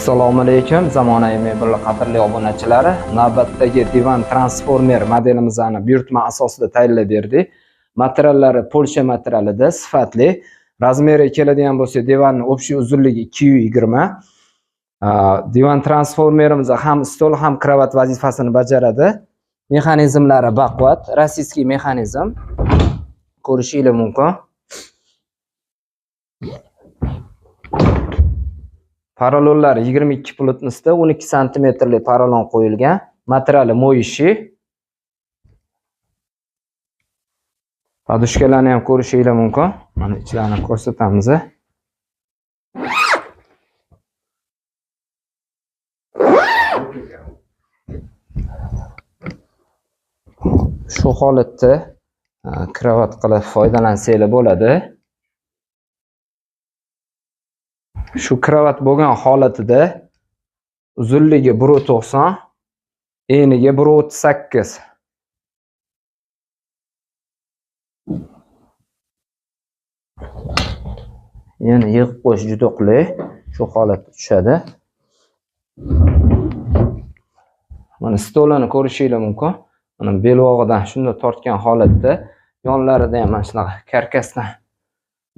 Assalomu alaykum, Zamonaviy mebel qadrli obunachilari. Navbatdagi divan transformer modelimizni buyurtma asosida tayyorlab berdik. Materiallari Polsha materialida, sifatli. Razmeri keladigan bo'lsa, divanning общий uzunligi 220. Divan transformerimiz ham stol ham kravat vazifasini bajaradi. Mexanizmlari baquvvat, rossiyskiy mexanizm. Ko'rishingiz mumkin. Paralonlar 22 plotnosda 12 santimetrli paralon qo'yilgan. Materiali moyishi. Podushkalarni ham ko'rishingiz mumkin. Mana ichlarini ko'rsatamiz. Shu holatda kravat qilib foydalansanglar bo'ladi. Shu kravat bo'lgan holatida uzunligi 1.90, eniga 1.38. Yana yig'ib qo'yish juda qulay. Shu holatda tushadi. Mana stolini ko'rishingiz mumkin. Mana belbog'idan shunday tortgan holatda, yonlarida ham mana shunaqa karkasdan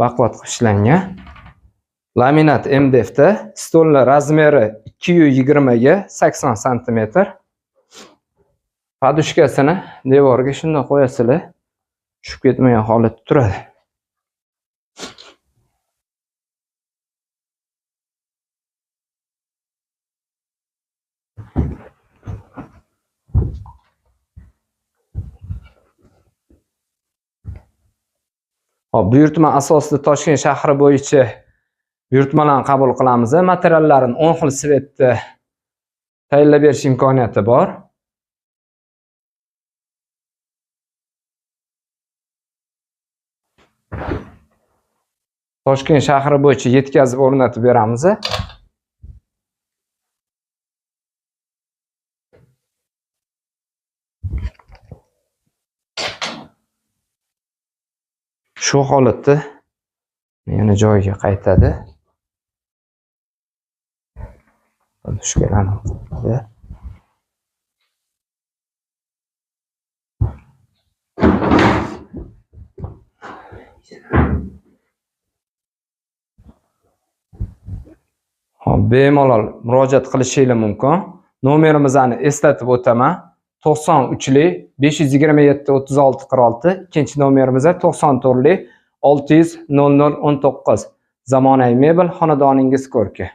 baquvvat qilib ishlangan. Laminat MDFda stollar razmeri 220 ga 80 santimetr. Podushkasini devorga shunday qo'yasizlar, tushib ketmagan holatda turadi. Hop, buyurtma asosida Toshkent shahri bo'yicha buyurtmalarni qabul qilamiz. Materiallarni 10 xil svetda tayyorlab berish imkoniyati bor. Toshkent shahri bo'yicha yetkazib o'rnatib beramiz. Shu holatda yana joyiga qaytadi. Hop, bemalol murojaat qilishingiz mumkin. Nomerimizni eslatib o'taman. 93 527 36 46, ikkinchi nomerimiz 94 600 00 19. Zamonaviy mebel, xonadoningiz ko'rki.